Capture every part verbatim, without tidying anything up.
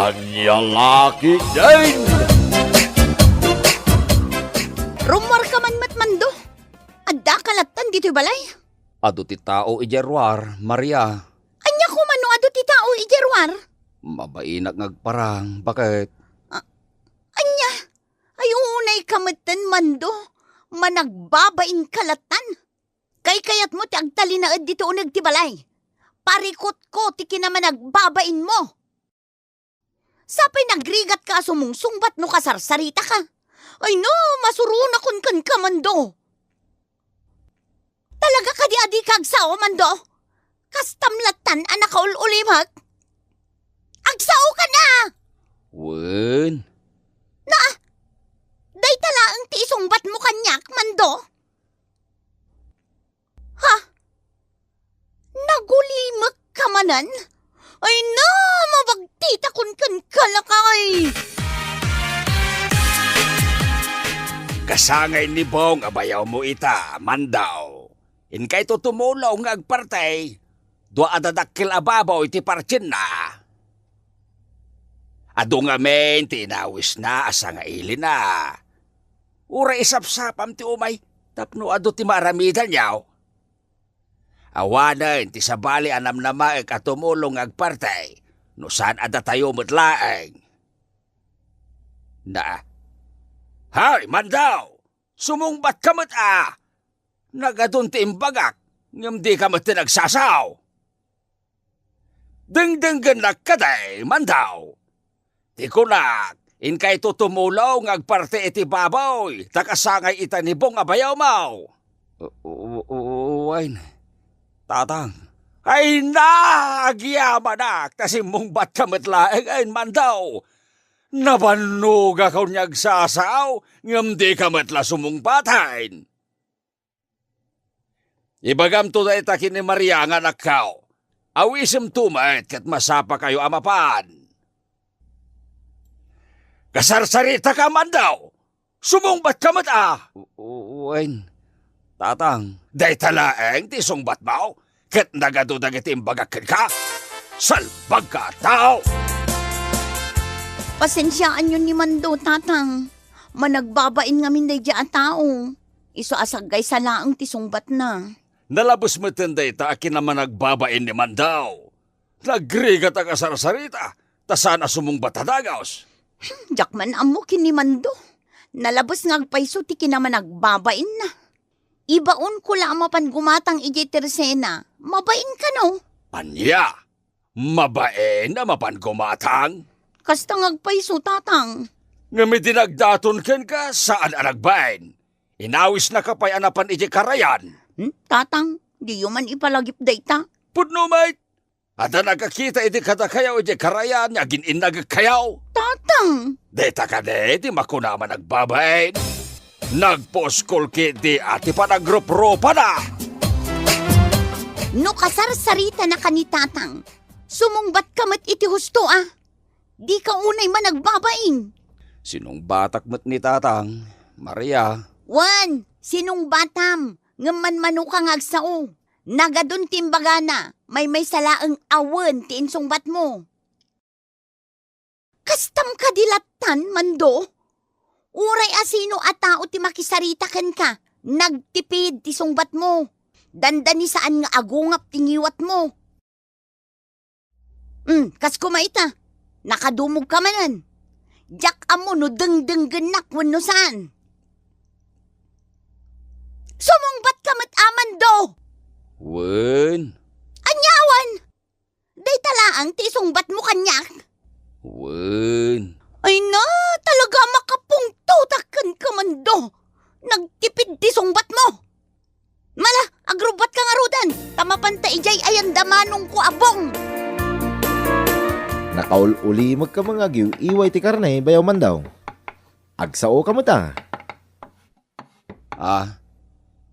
Ania la ketdin? Rummuarka man met, Mando. Addaka lattan ditoy balay? Adu ti tao idiay ruar, Maria. Ania koma no adu ti tao idiay ruar? Mabainak nga agparang, baket. A-, ania? Ay, unayka metten, Mando. Managbabainka lattan. Kaykayatmo ti agtalinaed ditoy uneg ti balay. Parikutko ti kinamanagbabainmo. Sapay nagrigatka a sumungsungbat no kasarsaritaka. Ay no, masuronakon kenka, Mando. Talaga kadi a dika agsao, Mando? Kastam lattan a nakaul-ulimek? Agsaokan a! Wen. Na, dayta laeng ti isungbatmo kaniak, Mando? Ha? Nagulimekka manen? Ay na, mabagtitakon kenka, lakay! Kasangay ni Bong a bayawmo ita, Mandaw. Inkayto tumulong nga agparti, dua a dadakkel a baboy ti partienna. Adu ngamin ti inawisna a sangailina. Uray isapsapam ti umay tapno adu ti maaramidanyo. Awanen ti sabali a namnamaek a tumulong nga agparti, no saan a datayo met laeng. Na. Hay, Mandaw! Sumungbatka met a! Nagadun ti imbagak, ngem dika met ti nagsasao. Dengdenggennak kadi, Mandaw. Ti kunak, inkayto tumulong nga agparti iti baboy, ta kasangay ita ni Bong a bayawmo. U-, u-, u-, wen, Tatang. Ay na, agyamanak, ta simmungbatka met laeng, ay, Mandaw. Nabannogak a wen nga agsasao, ngem dika met la sumungbaten. Ibagamto dayta ken ni Maria nga anakko. Awisemto met ket masapakayo a mapan. Kasarsaritaka, Mandaw! Sumungbatka met a! U-, u-, wen, Tatang. Dayta laeng ti sungbatmo, ket nagadu dagiti imbagak kenka? Salbagka a tao! Pasensiaanyo ni Mando, Tatang. Managbabain ngamin daydiay a tao. Isu a saggaysa laeng ti sungbatna. Nalabes metten dayta a kinamanagbabain ni Mandaw. Nagrigat a kasarsarita, ta saan a sumungbat a dagus. Hmm, diak man ammo ken ni Mando. Nalabes nga agpayso ti kinamanagbabainna. Ibaonko la a mapan gumatang idiay tersena. Mabain kano? Ania? Mabain a mapan gumatang? Kasta nga agpayso, Tatang. Ngem idi nagdaton kenka, saan a nagbain. Inawisnaka pay a napan idiay karayan. Hmm, Tatang, diyo man ipalagip dayta. Pudno met! Adda nakakita idi kadakayo idiay karayan nga agin-innagekkayo. Tatang! Dayta kadi ti makuna a managbabain. Nagpuskol ketdi a ti panagruprupana. No kasarsaritanaka ni Tatang, sumungbatka met iti husto a. Dika unay managbabain. Sinungbatak met ni Tatang, Maria. Wen, sinungbatam, ngem manmanoka nga agsao. Nagadun ti imbagana, maymaysa laeng a wen ti insungbatmo. Kastam kadi lattan, Mando? Uray a sino a tao ti makisarita kenka, nagtipid ti sungbatmo. Dandanisaan nga agungap ti ngiwatmo. Hmm, kas koma ita, nakadumogka manen. Diak ammo no dengdenggennak wenno saan. Sumungbatka met a, Mando! Wen. Ania a wen? Dayta laeng ti isungbatmo kaniak? Wen. Ay na, talaga a makapungtotak kenka, Mando. Nagtipid ti sungbatmo. Mala, agrubbuatka ngaruden, ta mapanta idiay ayan da manongko a Bong. Nakaul-ulimekka nga agiw-iway ti karne, Bayaw Mandaw. Agsaoka met a. Ah,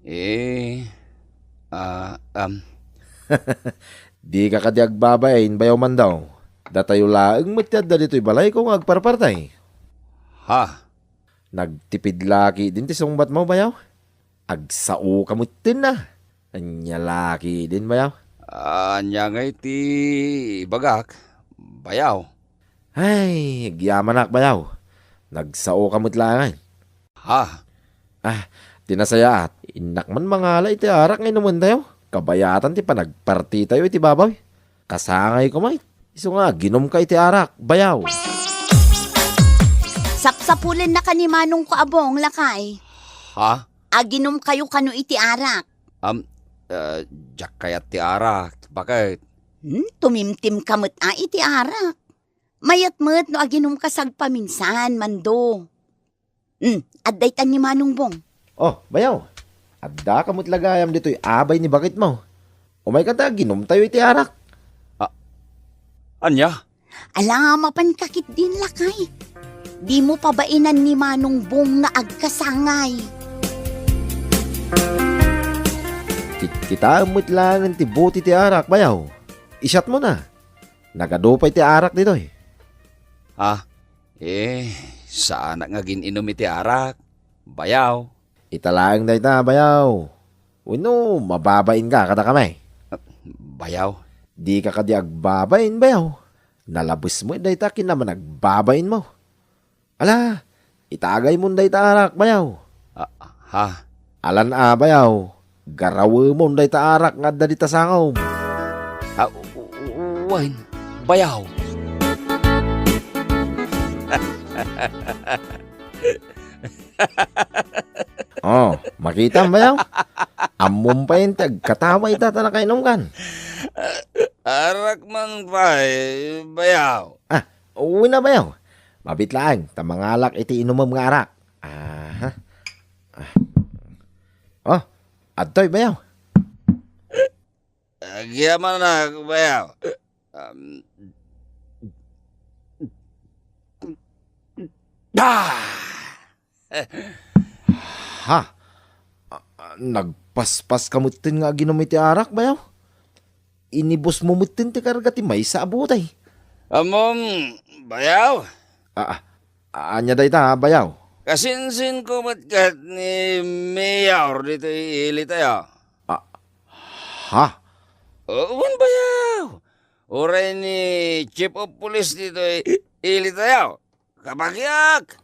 eh, ah, um. Dika kadi agbabain, Bayaw Mandaw. Datayo laeng met ti adda ditoy balayko nga agparparti. Ha? Nagtipid la ketdin ti sungbatmo, Bayaw? Agsaoka metten a. Ania la ketdin, Bayaw? Ania ngay ti ibagak, Bayaw? Ay, agyamanak, bayaw. Nagsaoka met laeng. Ha? Ah, ti nasayaat, innak man mangala iti arak nga inumentayo. Kabayatan ti panagpartitayo iti babaw. Kasangay koma, isu nga aginumka iti arak, bayaw. Sapsapulennaka ni manongko a Bong, lakay. Ha? Aginumkayo kano iti arak. Am, ah, diak kayat ti arak. Bakit? Hmm, tumimtimka met a iti arak. Mayat met no aginumka sagpaminsan, Mando. Hmm, adda itan ni Manong Bong. Oh, bayaw. Addaka met la gayam ditoy abay ni baketmo. Umayka ta aginumtayo iti arak. Ah, ania? Ala, mapanka ketdin, lakay. Dimo pabainan ni Manong Bong nga agkasangay. Kit-, kitaem met laengen ti bote ti arak, bayaw. Isyatmona. Nagadu pay ti arak ditoy. Ha? Eh, saanak nga agin-inum iti arak, bayaw. Ita laeng dayta, bayaw. Wenno, mababainka kadakami? Bayaw. Dika kadi agbabain, bayaw. Nalabes met dayta ken naman agbabainmo. Ala, itagaymon dayta arak, bayaw. Ah, ha? Alan a, bayaw. Garawemon dayta arak nga adda dita sangom. Ah, u-, u-, wen, bayaw. Oh, makitam, bayaw? Ammom pay ti agkatawa ita ta nakainumkan. Arak man pay, bayaw. Ah, wen a, bayaw. Mabiit laeng ta mangalak iti inumem nga arak. Aha. Ah. Oh, adtoy, bayaw. Agyamanak, bayaw. Um, ah! Ha? Ah, ah, nagpaspaska metten nga aginum iti arak, bayaw? Inibusmo metten ti karga ti maysa a bote. Ammom, bayaw? Ah, ah, ania dayta, bayaw? Kasinsinko met ket ni Mayor ditoy ilitayo. Ah, ha? O, wen, bayaw. Uray ni Chief of Police ditoy ilitayo. Kabagiak!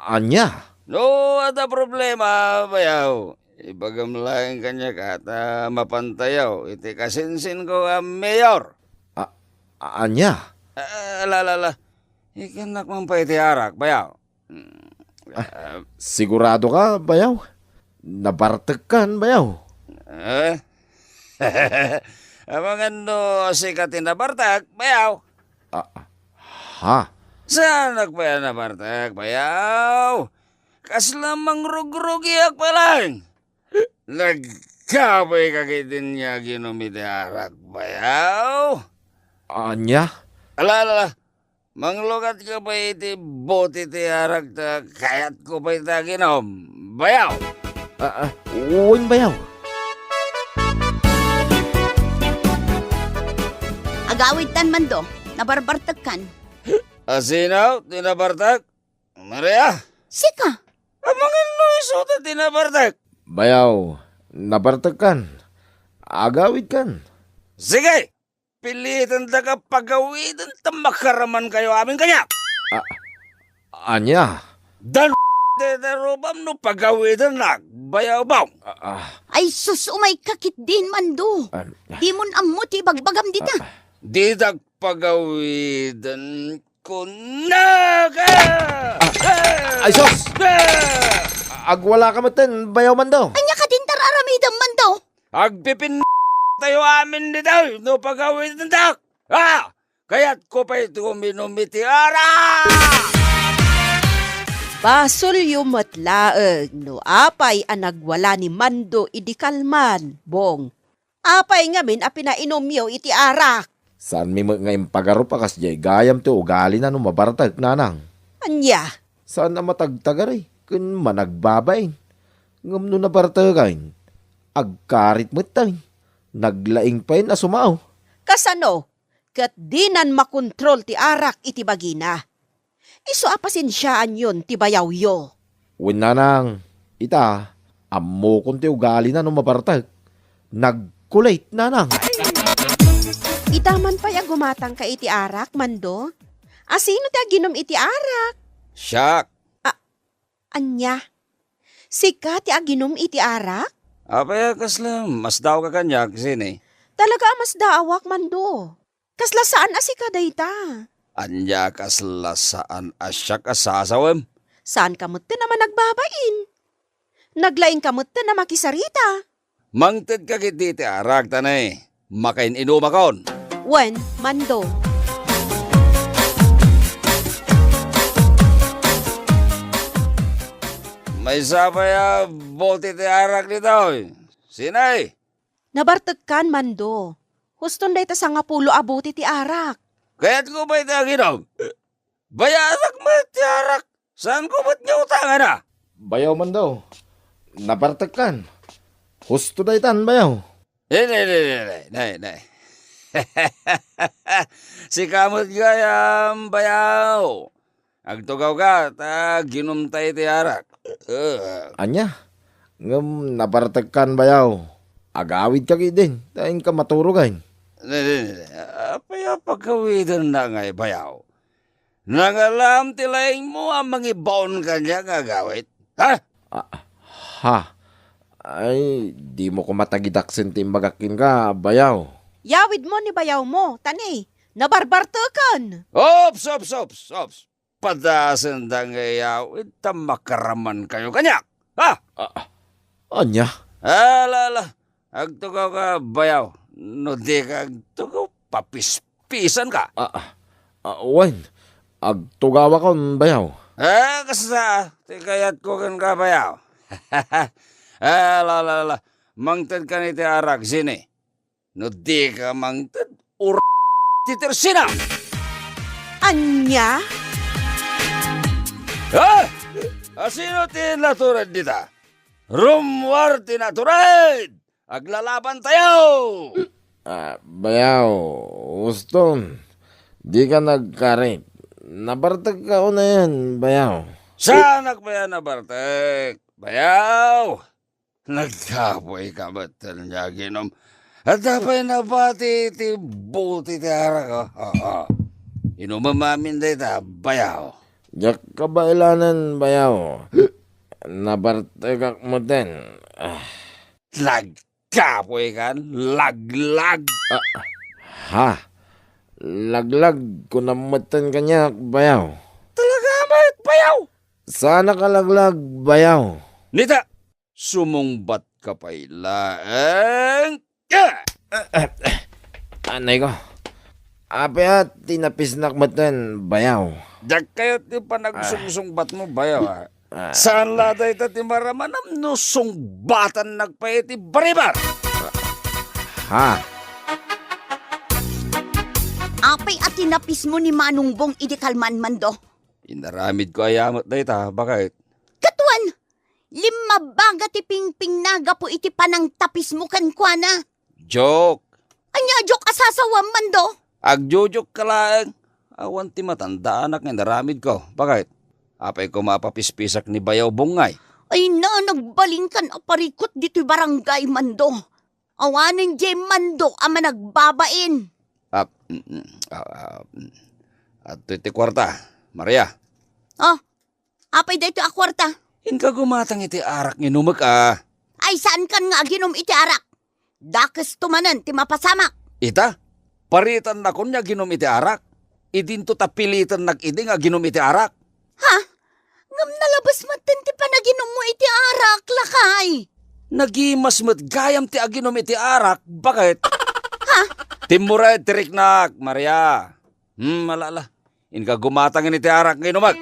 Ania? No adda problema, bayaw, ibagam laeng kaniak ta mapantayo iti kasinsinko a mayor. A-, ania? Ah, ala, ala, ala. Ikannak man pay iti arak, bayaw. Mm, ah, siguradoka, bayaw? Nabartekkan, bayaw? Eh? Amangan no sika ti nabartek, bayaw? Ah, ha? Saanak pay a nabartek, bayaw? Kasla mangrugrugiak pay laeng. Nagkabay ka ketdin nga aginum iti arak, bayaw? Ania? Ala, ala, ala. Manglugatka pay iti bote ti arak ta kayatko pay ta aginum, bayaw. Ah, ah, wen, bayaw. Agawidtan, Mando, nabarbartekkan. A, sino ti nabartek? Maria? Sika. Amangan no isu ta ti nabartek. Bayaw, nabartekkan. Agawidkan. Sige! Pilitendaka pagawiden ta makaramankayo amin kaniak. Ah, ania? Dan, deta rupam no pagawidennak, bayaw, Bong. Ah, ah. Ay sus, umayka ketdin, Mando. Ah. Dimon ammo ti ibagbagam dita. Ah. Ditak pagawiden kunaka. Ah. Ay sus! Ah! Agwalaka metten, bayaw, Mando. Ania kadin ti ar-aramidem, Mando? Agpipin tayo amin ditoy no pagawidentak. Ah! Kayatko pay ti uminum iti arak! Basolyo met laeng no apay a nagwala ni Mando idi kalman, Bong. Apay ngamin a pinainumyo iti arak? Saanmi met nga impagarup a kasdiay gayam ti ugalina no mabartek, nanang. Ania? Saan a matagtagari ken managbabain. Ngem no nabartekan, agkarit metten. Naglaing pay a sumao. Kasano? Ket dinan makontrol ti arak iti bagina. Isu a pasensiaanyon ti bayawyo. Wen, nanang, ita, ammokon ti ugalina no mabartek. Nagkulit, nanang. Ita man pay a gumatangka iti arak, Mando? Asino ti aginum iti arak? Siak. A-, ania? Sika ti aginum iti arak? Apay a kasla masdaawka kaniak, Zine? Talaga a masdaawak, Mando. Kasla saan a sika dayta. Ania kasla saan a siak a sasawem? Saanka metten a managbabain. Naglaingka metten a makisarita. Mangtedka ketdi iti arak, ta ne, makain-inumakon. Wen, Mando. Maysa pay a bote ti arak ditoy. Sine? Nabartekkan, Mando. Huston dayta sangapulo a bote ti arak. Kayatko pay ti aginum? Bayanak met ti arak. Saanko met nga utangana? Bayaw, Mando. Nabartekkan. Husto daytan, bayaw. Ne, ne, ne, ne, ne, ne, ne. Sika met gayam, bayaw. Agtugawka, ta aginumta iti arak. Ania? Ngem nabartekkan, bayaw. Agawidka ketdin, ta inka maturogen. Ne, ne, ne, ne. Apay a pagawidenna ngay, bayaw? Nangalam ti laingmo a mangibaon kaniak nga agawid? Ha? Ah, ha? Ay, dimo koma tagidaksen ti imbagak kenka, bayaw. Yawidmo ni bayawmo, ta ne, nabarbarteken. Ops, ops, ops, ops. Padasenda nga iyawid ta makaramankayo kaniak. Ha? Ah, ania? Ala, ala. Agtugawka, bayaw. No dika agtugaw, papispisanka. Ah, ah, ah, wen, agtugawakon, bayaw. Eh, kasta, ti kayatko kenka, bayaw. Eh, ala, ala, ala. Mangtedkan iti arak, Zine. No dika mangted, ur-, ti tersina. Ania? Ah! Asino ti natured dita? Rummuar ti natured! Aglalabantayo! Ah, bayaw, huston. Dika nagkarit. Nabartekka unayen, bayaw. Saanak pay a nabartek, bayaw? Nagkapuyka metten nga aginum. Adda pay nabati iti bote ti arak, ah. Ah, ah. Inumem amin dayta, bayaw. Diak kabaelanen, bayaw. Nabartekak metten. Ah. Nagkapuykan, laglag. Ah, ha? Laglag, kunam metten kaniak, bayaw. Talaga met, bayaw? Saanak a laglag, bayaw. Nita, sumungbatka pay laeng. Ah! Eh, eh, eh. Anay ko. Apay a tinapisnak metten, bayaw. Diak kayat ti panagsungsungbatmo, bayaw, ah. Ah. Saan la dayta ti maramanam no sungbatannak pay iti baribar? Ha? Apay a tinapismo ni Manong Bong idi kalman, Mando? Inaramidko aya met dayta, baket. Ket wen, limmabaga ti pingpingna gapu iti panangtapismo kenkuana. Joke. Ania a joke a sasawam, Mando? Agjojoke ka laeng. Awan ti matandaanak nga inaramidko, baket. Apay koma a papispisak ni Bayaw Bong ngay? Ay na, nagbalinkan a parikut ditoy barangay, Mando. Awanen diay Mando a managbabain. Ah, mm, mm, ah, ah, mm. Adtoy ti kuarta, Maria. Oh, apay daytoy a kuarta? Inka gumatang iti arak nga inumek, ah. Ay, saankan nga aginum iti arak. Dakesto manen ti mapasamak. Ita, paritannakon nga aginum iti arak. Idinto ta pilitennak idi nga aginum iti arak. Ha? Ngem nalabes metten ti panaginummo iti arak, lakay. Nagimas met gayam ti aginum iti arak, baket. Ha? Timmured ti riknak, Maria. Hmm, ala, ala. Inka gumatang iti arak nga inumek.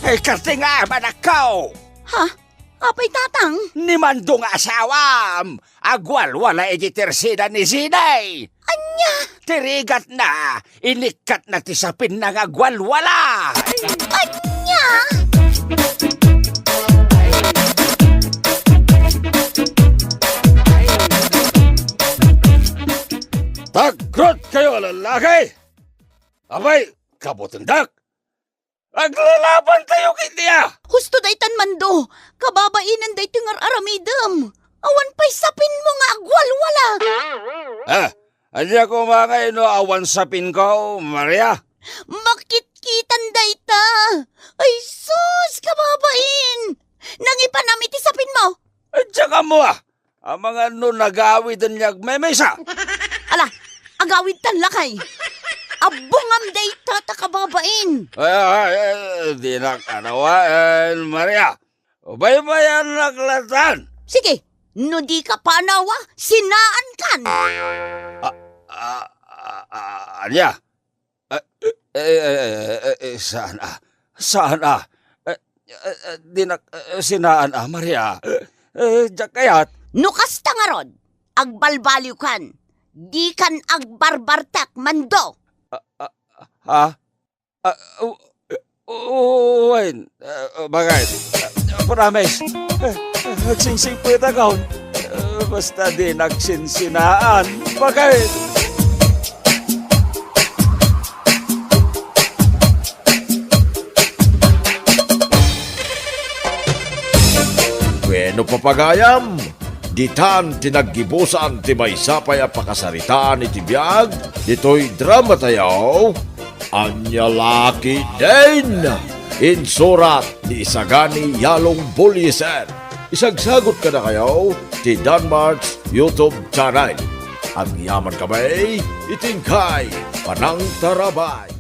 Ay, kati nga, manakkaw! Ha? Apay, Tatang? Ni Mando nga asawam, agwalwala iti tersida ni Zinay. Ania? Ti rigatna, inikkatna ti sapinna nga agwalwala. Ania? Tagrot kayo, lalaki! Apay, kabutendak! Aglalabantayo ketdi a! Husto daytan, Mando. Kababainen daytoy nga ar-aramidem. Awan pay sapinmo nga agwalwala. Ah, ania koma ngay no awan sapinko, Maria? Makitkitan dayta. Ay sus, kababain! Nangipanam iti sapinmo? Ay, diak ammo, ah. Amangan no nagawiden nga agmemesa. Ala, agawidtan lakay. Abbongam dayta ta kababain. Ay, ay, ay, dinak anawaen, Maria. Baybayanak latan. Sige, no dika panawa, sinaankan. Ah, ah, ah, ah, ania? Ah, eh, eh, eh, eh, saan a? Saan a? Eh, eh, eh, dinak, eh, sinaan a, Maria. Eh, diak kayat. No kasta ngarud, agbalbaliwkan. Dikan agbarbartek, Mando. Ah, ah, ha? Ah, u-, u-, wen, ah, bakit? Ah, promise. Eh, eh, agsingsingpetakon. Eh, basta dinak sinsinaan. Bakit? Bueno, papagayam, ditan ti naggibusan ti maysa pay a pakasaritaan iti biag ditoy dramatayo. Ania la ketdin? Insurat ni Isagani Yalong Bullieser. Isagsagut kadakayo ti Danmark's YouTube channel. Agyaman kami iti inkay panangtarabay.